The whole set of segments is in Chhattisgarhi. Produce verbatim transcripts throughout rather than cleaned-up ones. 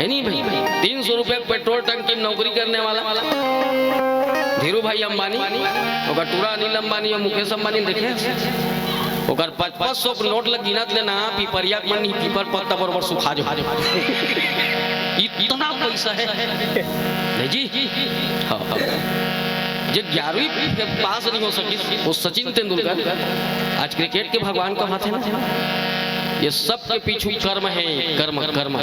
है नहीं भाई? तीन सौ रुपया पेट्रोल टंकी में नौकरी करने वाला धीरू भाई अंबानी, ओकर टूरा अनिल अंबानी और मुकेश अंबानी देखे, ओकर पच पच सौ के नोट लग गिनत लेना, पीपरिया के मन नहीं, पीपर पत्ता बरोबर सुखा जो। इतना पैसा है। नहीं जी। हाँ, हाँ। जे ग्यारहवीं पास नहीं हो सकिस, वो सचिन तेंदुलकर आज क्रिकेट के भगवान कहाथे ना। ये सब के पीछू कर्म है, कर्म, कर्म।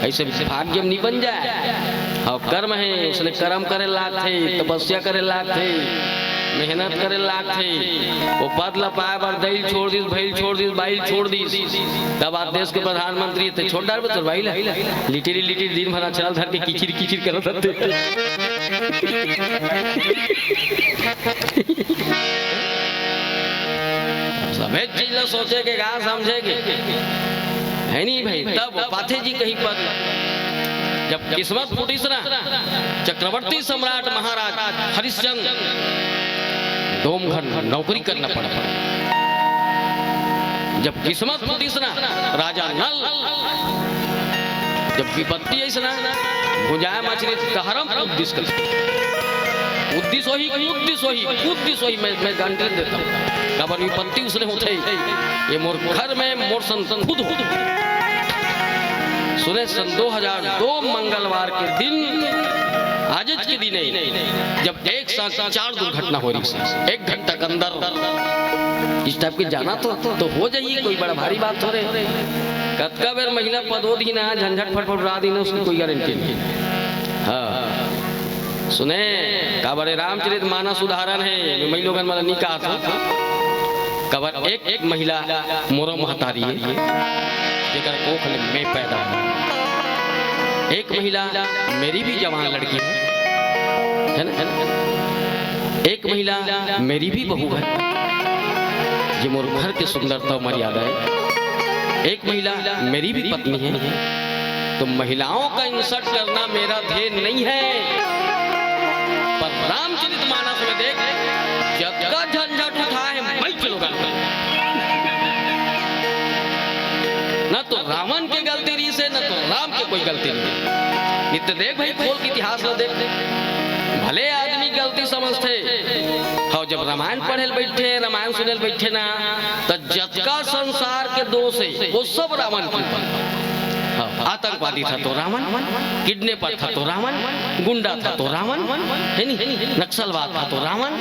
ऐसे भाग्य में नहीं बन जाए। हाँ, कर्म है, उसने कर्म करे लागथे, तपस्या करे लागथे, मेहनत करे लागथे। वो पद ला पाए बर दई ल छोड़ दिस, भई ल छोड़ दिस, बाई ल छोड़ दिस। तब आज देश के प्रधानमंत्री हे, ते छोड़ डारबे तोर बाई ला। लिटिरी लिटिरी दिन भर अचरा ल धर के किचिर किचिर करत रहथे। सबे चीज ला सोचे के, का समझे के, है नहीं भाई? तब पाथे जी कहीं पर जब किस्मत फूटिस ना, चक्रवर्ती सम्राट महाराज हरिश्चंद्र डोमघर नौकरी करना पड़ा। जब किस्मत फूटिस ना, राजा नल, जब विपत्ति अइस ना, भुंजाय मछली तहरम उद्दिस कर। उद्दिस होही, उद्दिस होही, उद्दिस होही, मैं, मैं गारंटी देता हूँ। काबर विपत्ति उसने होथे, ये मोर घर में मोर सन खुद हो। सुने सन दो हज़ार दो मंगलवार के दिन, आज के दिन है, जब एक साथ चार दुर्घटना हो रही है, एक घंटा के अंदर इस टाइप के जाना तो, तो हो जाइए, कोई बड़ा भारी बात थोरे। कतका बेर महिला पदोधी ना झंझट फटफट उड़ा दी ना, उसकी कोई गारंटी नहीं। हाँ, सुने, काबर ए रामचरित मानस उदाहरण है, मैं लोगन मन ला नहीं कहा था। काबर एक, एक महिला मोरो महतारी है, जेकर कोख ले मैं पैदा हूँ। एक महिला मेरी भी जवान लड़की है, है ना, है ना? एक महिला मेरी भी बहू है, जो मोर घर के सुंदरता और मर्यादा है। एक महिला मेरी भी पत्नी है। तो महिलाओं का इंसल्ट करना मेरा ध्येय नहीं है, पर रामचरित मानस में देख, जतका झंझट उठाए हे, मैं चलो गाना। ना तो रावण के गलती रहिस हे, ना तो राम के कोई गलती नहीं। नित्य देख भाई, खोल के इतिहास ला देख, भले आदमी गलती समझथे, हाँ, जब रामायण पढ़े ल बैठे, रामायण सुने ल बैठे ना, त जतका संसार के दोष है, वो सब रावण के ऊपर। हाँ, आतंकवादी था तो रावण, किडनैपर था तो रावण, गुंडा था तो रावण, है नी? नक्सलवाद था तो रावण,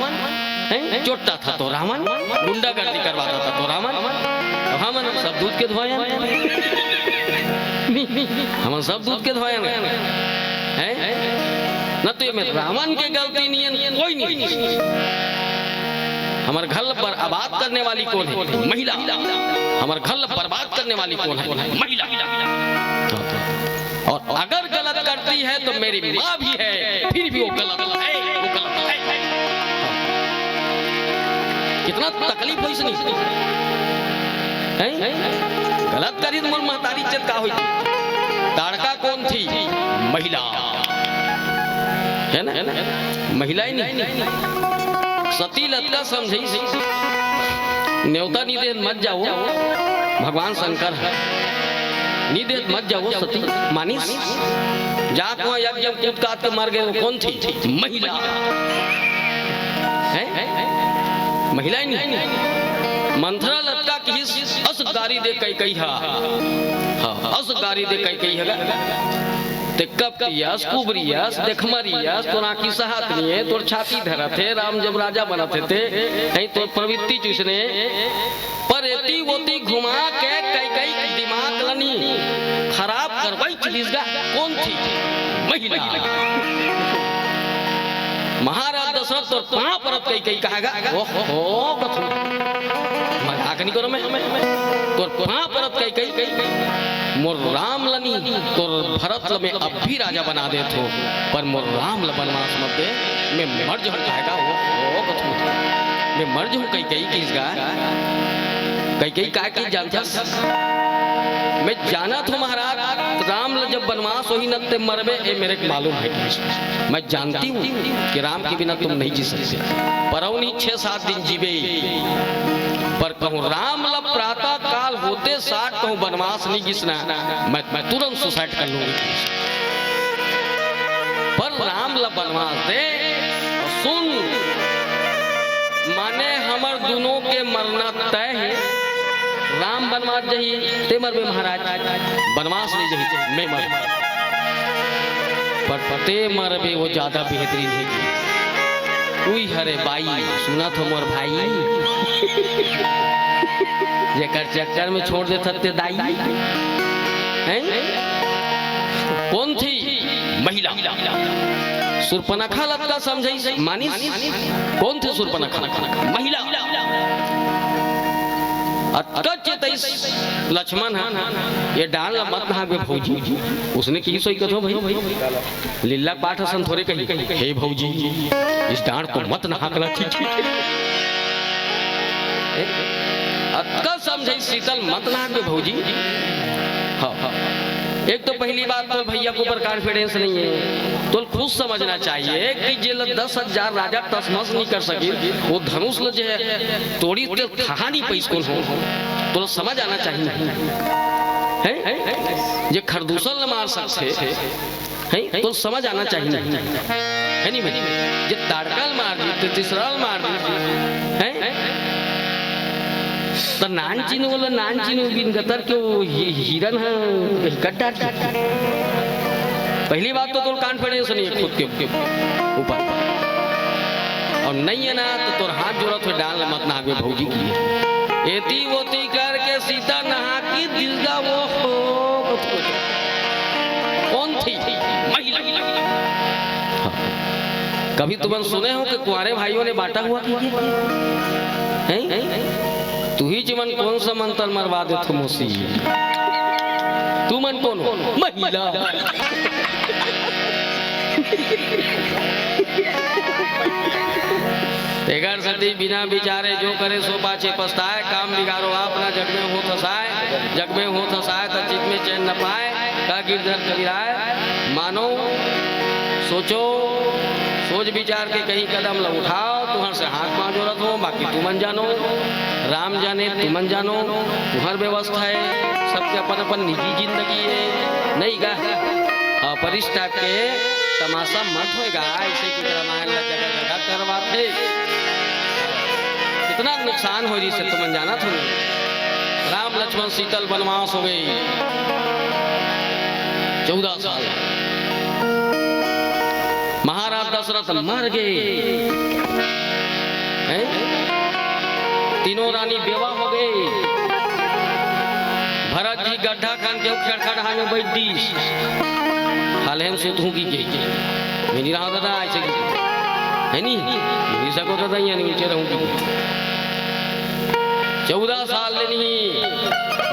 हैं? चोट्टा था तो रावण, गुंडागर्दी करवाता था तो रावण। तो हमन सब दूध के धोयन, हमन सब दूध के धोयन, हैं? न तो ये में रावण के गलती नहीं है, कोई नहीं। हमर घर पर आबाद करने वाली कौन है? महिला। हमर घर बर्बाद करने वाली कौन है? महिला। और अगर गलत करती है तो मेरी माँ भी है, फिर भी वो गलत है, वो गलत है। कितना तकलीफ होइस नहीं, हैं? गलत करी तो मोर महतारी इज्जत का होई? ताड़का कौन थी? महिला, है ना? महिला ही नहीं। सती लतका समझाइस, नेवता नहीं दे मत जाओ, भगवान शंकर है, नहीं दे मत जाओ। सती मानिस, जात वहाँ यज्ञ में कूद काद के मर गए, वो कौन थी? महिला। हैं? महिला ही नहीं। मंथरा लतका किहिस, अस गारी दे कैकई हा। हाँ, अस गारी दे कैकई हा। ते कपटियस, कुबरियस, देखमरियस, तोर आँखी सहात नहीं है, तोर छाती धरत है, राम जब राजा बनत हे ते, हैं तोर प्रवृत्ति चुसने, पर एती ओती घुमा के कैकई दिमाग लनी खराब करवाई चलिस गा। कौन थी? महिला। महाराज दशरथ तोर पाँव परत कैकई कहा गा। ओहो, कथू। मजाक नहीं करो मैं। तोर पाँव परत कैकई, मोर राम लनी, तोर भरत ल मैं अब भी राजा बना देत हो, पर मोर राम ल बनवास मत दे, मैं मर जहूँ कहा गा। ओहो, कथू। मैं मर जहूँ कैकई किहिस गा। कैकई काय किहिस जानथस? मैं जानत हूँ महाराज, राम ल जब बनवास होही न ते मरबे, ए मेरे को मालूम है। मैं जानती हूँ कि राम के बिना तुम नहीं जी सकते, पर अउ नहीं छह सात दिन जीबे। पर कहूँ राम ल प्रातः काल होते साठ कहूँ बनवास नहीं गिसना, मैं, मैं तुरंत सुसाइड कर लूंगी। पर राम ला बनवास दे। और सुन, माने हमर दोनों के मरना तय है। राम बनवास जही, ते मरबे महाराज, बनवास नहीं जही, मैं मर। पर ते मरबे वो ज्यादा बेहतरीन है। उई हरे बाई, सुना तो मोर भाई, जेकर चक्कर में छोड़ देथस ते दाई। हैं? कौन थी? महिला। सुर्पनखा लतका समझाइस, मानिस? कौन थी सुर्पनखा? महिला। अतका चेतइस लक्ष्मण ह, ये डाल ल मत नहाबे भौजी। उसने की सोई कथो भाई? लीला पाठ असन थोरे कही, "हे भौजी, इस डांड को मत नहा करना, ठीक, ठीक।" अतका समझाइस शीतल, "मत नहा के भौजी।" हाँ, हाँ। एक तो पहली बात, तो भैया के ऊपर कॉन्फिडेंस नहीं है, तो खुद समझना चाहिए कि जेला दस हजार राजा टसमस नहीं कर सके, वो धनुष ल जे है तोड़ी ते ठहा नहीं पइस कोन हो, तो समझ आना चाहिए। हैं? जे खरदूषण ल मार सकथे, हैं? तो समझ आना चाहिए, है नहीं भाई? जे ताड़का ल मार दी, तो तीसरा ल मार दी, हैं? तो नान चिन्हू बोले, नान चिन्हू बिन गतर के वो ही-, हिरन है, कट डार दी। पहली बात तो तोर कॉन्फिडेंस नहीं है खुद के ऊपर, और नहीं है ना तो तोर हाथ जोड़त हुए डाल मत नहाबे भौजी की। एती ओती करके सीता नहा की दिलदा वो हो। कौन थी? महिला। हाँ। कभी तुमन सुने हो कि कुंवारे भाइयों ने बांटा हुआ? हैं? तुही जी मन कौन सा मंत्र मरवा देथो मोसी? तुमन कौन हो? महिला। एकर सेती बिना बिचारे जो करे सो पाछे पछताए, काम बिगाड़ो आप ना जग में होत हसाए, जग में होत हसाए त चित में चैन न पाए। का गिरधर कविराय, मानो, सोचो, सोच विचार के कहीं कदम ल उठाओ। तुहर से हाथ पांव जोड़त हो, बाकी तुमन जानो, राम जाने, तुमन जानो, तुहर व्यवस्था है, सबके अपन अपन निजी जिंदगी है, नहीं गा? हाँ, पर इस टाइप के तमाशा मत होएगा, ऐसे कि रामायण ला जगह जगह करवाथे। कितना नुकसान हो रही से तुमन जानत हो। राम लक्ष्मण सीता ल बनवास हो गई चौदह साल। महाराज दशरथ मर गए, हैं? तीनों रानी बेवा हो गई। भरत जी गड्ढा खन के खेड़खा डहार में बैठ दीस। हाल हम सुत हूँ की के। मेरी रहा दादा ऐसे की। है नी? मेरी सको दादा यहाँ नीचे रहूँ की। चौदह साल ले नहीं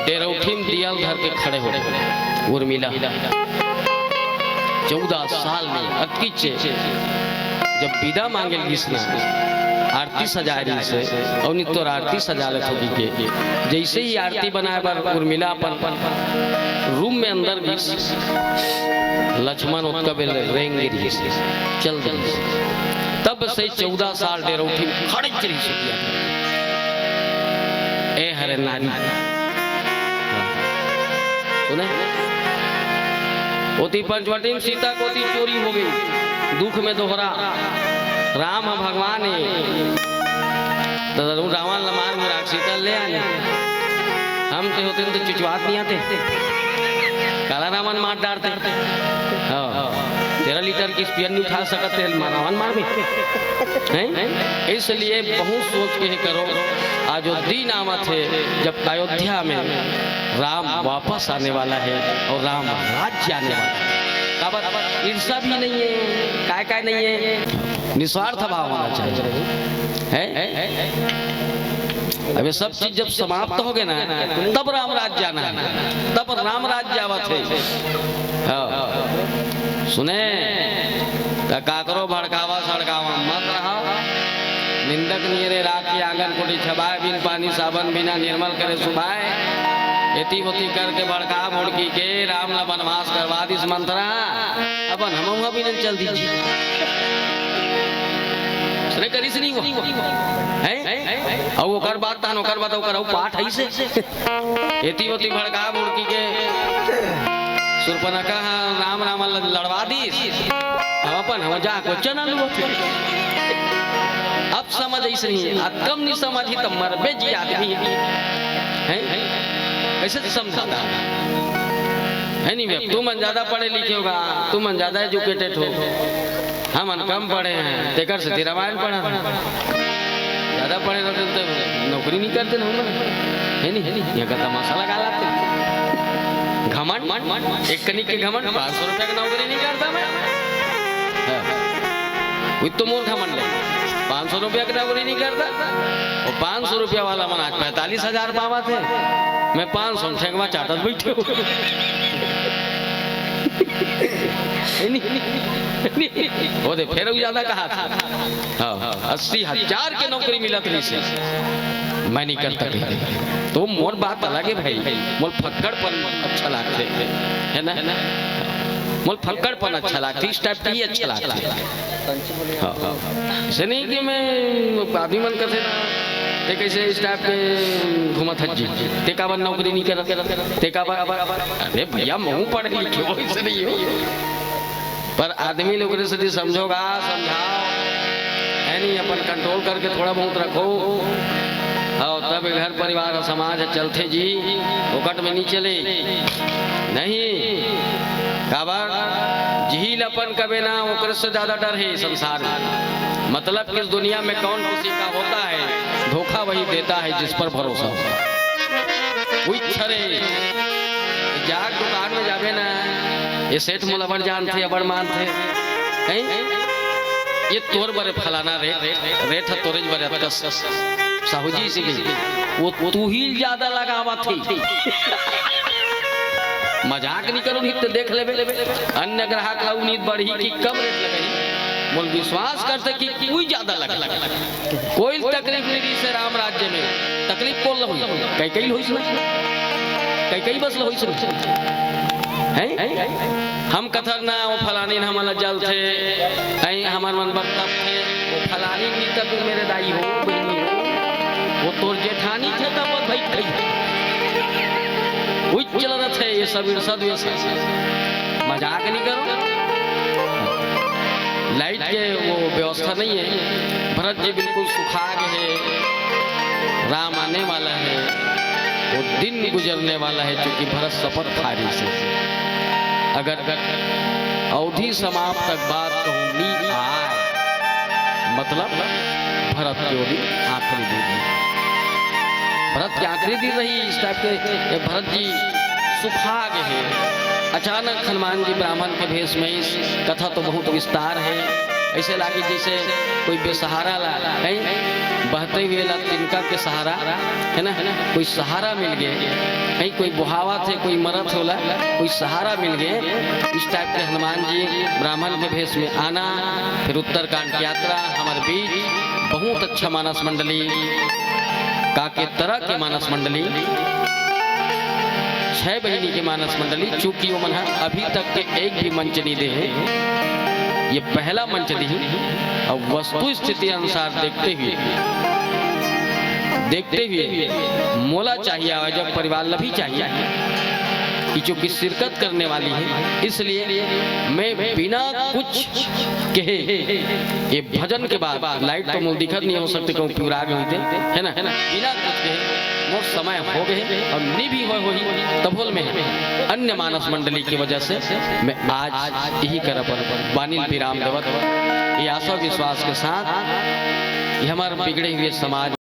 डेरौठी में दिया धर के खड़े हो गए। उर्मिला। चौदह साल में अतकी चे जब विदा मांगे गिस ना, आरती सजाए रहिस हे, अउ नित्तोर आरती सजा लेत होगी के। जैसे ही आरती बनाए बर उर्मिला अपन रूम में अंदर गिस, लक्ष्मण ओतका बेर रेंग गिस, चल दिस। तब से चौदह साल डेरौठी खड़े रहिस हे। ए हरे नारी। सुने? ओती पंचवटी में सीता कोती चोरी हो गई, दुख में दोहरा। राम ह भगवान हे, तो रावण ला मार मुराक सीता ले आने। हम ते होते तो चुचवात नहीं आते, काला रावण मार डारते। हाँ, तेरह लीटर की स्पियर नहीं उठा सकते, रावण मार भी। हैं? इसलिए बहुत सोच के करो। आज वो दिन आवत हे जब अयोध्या में राम वापस आने वाला है और राम राज्य आने वाला है। काबर ईर्ष्या भी नहीं है, काय काय नहीं है, निस्वार्थ भाव होना चाहिए, है? अब ये सब चीज जब समाप्त हो गए ना, तब राम राज्य आना है, तब राम राज्य आवत है। हाँ। सुने, त काकरो भड़कावा सड़कावा मत रहा। निंदक नियरे राखी आंगन कोठी छबाय, बिन पानी साबन बिना निर्मल करे सुभाय। एती ओती करके भड़का भुड़की के राम ला बनवास करवा दिस मंथरा। अपन हमहुआ भी नइ चल दीजिए। अरे करिस नहीं हुआ है। अउ ओकर बाद तहन ओकर बाद ओकर अउ पाठ है से एती ओती भड़का मुड़की के सुरपनखा ह राम राम ल-, लड़वा दीस। हम अपन हम जा को चना लुआ थे। अब समझ ऐसे नहीं, अब कम नहीं समझ ही त मरबे जी आदमी है। कैसे समझाता है नहीं बे? तू मन ज्यादा पढ़े लिखे होगा, तू मन ज्यादा एजुकेटेड हो, हमन कम पढ़े हैं, तेकर सेती रामायण पढ़ा। ज्यादा पढ़े रहते तो नौकरी नहीं करते ना हमन, है नहीं? यहाँ का तमाशा लगा लाते। घमंड, एक कनिक के घमंड, पाँच सौ रुपया की नौकरी नहीं करता मैं। हाँ। वो तो मोर घमंड है, पाँच सौ रुपया की नौकरी नहीं करता। वो पाँच सौ रुपया वाला मन आज पैंतालीस हजार पावा थे, मैं पाँच सौ ठेकवा चाटत बैठे हो। नहीं, नहीं, नहीं। वो दे, फिर वो ज्यादा कहा था। हाँ, अस्सी हजार के नौकरी मिलत रहिसे, मैं नहीं करता कहीं। तो मोर बात अलग है भाई, मोर फक्कड़पन अच्छा लागथे, है ना? मोर फक्कड़पन अच्छा लागथे, इस टाइप के ही अच्छा लागथे। हाँ, हाँ। ऐसे नहीं कि मैं आदमी मन कथे ना, ते कैसे इस टाइप के घूमत हज जी, ते काबर नौकरी नहीं करत, ते काबर, अरे भैया, महू पढ़े लिखे हो, ऐसे नहीं हो। पर आदमी लोग रे सेती समझोगा, समझाओ, है नहीं, अपन कंट्रोल करके थोड़ा बहुत रखो। हाँ, तब घर परिवार और समाज चलथे जी, फोकट में नहीं चले। नहीं, काबर? जिही ल अपन कबे ना, ओकरे से ज्यादा डर है संसार में। मतलब कि इस दुनिया में कौन किसी का होता है, धोखा वही देता है जिस पर भरोसा होता है। वो इच्छा रे, जाग दुकान में जाबे ना, ये सेठ मोला बड़ जानथे, बड़ मानथे, हैं? ये तोर बरे फलाना रे, रेट ह तोरे बरे अतकस। साहू जी से कही, वो तू ही ज्यादा लगावत ही। मजाक नहीं करो, नहीं तो देख लेबे। अन्य ग्राहक ला उम्मीद बढ़ी कि कम रेट लगाई, मोल विश्वास करथे कि कोई ज्यादा लगा। कोई तकलीफ नहीं रहिसे राम राज्य में, तकलीफ कोन ला होई? कैकई ला होइस ना, कैकई बस ला होइस ना। हैं? हम कथन ना, वो फलानी न हमला जलथे, हैं, हमर मन बरतथे, वो फलानी नहीं तब मेरे दाई हो, बहनी हो, वो तोर जेठानी थे तब भाई, भाई। उच्च चल रहा थे ये सब इर्षद वेश। मजाक नहीं करो। लाइट के वो व्यवस्था नहीं है। भरत जी बिल्कुल सुखा गए हैं। राम आने वाला है, वो दिन गुजरने वाला है, क्योंकि भरत शपथ खा रही से। अगर अवधि समाप्त तक बात कहूँ नी आय, मतलब भरत के ओरी आखिरी दिन। भरत के आखिरी दिन रही, इस टाइप के ये भरत जी सुखा गए हैं। अचानक हनुमान जी ब्राह्मण के भेष में, इस कथा तो बहुत विस्तार है, ऐसे लागे जैसे कोई बेसहारा ला, हैं? बहते हुए ला तिनका के सहारा, है ना? कोई सहारा मिल गए, हैं? कोई बुहावत है, कोई मरत होला, कोई सहारा मिल गए। इस टाइप के हनुमान जी ब्राह्मण के भेष में आना, फिर उत्तरकांड की यात्रा हमारे बीच। बहुत अच्छा मानस मंडली, का के तरह के मानस मंडली, छह बहिनी के मानस मंडली, चूंकि वो मन ह अभी तक के एक भी मंच नहीं दे हैं, ये पहला मंच दी। अब वस्तु स्थिति अनुसार देखते हुए, देखते हुए मोला चाहिए, आयोजक परिवार ला भी चाहिए कि चूंकि शिरकत करने वाली है, इसलिए मैं बिना कुछ कहे ये भजन के बाद, लाइट तो मोल दिखत नहीं हो सकते, कहूँ पिउरा गए होते, है ना? बिना कुछ कहे मोर समय हो गए और नी भी होए होही, तभोल में है। अन्य मानस मंडली की वजह से मैं आज यही कर अपन बानी ल विराम देवत, ये आशा विश्वास के साथ ये हमारे बिगड़े हुए समाज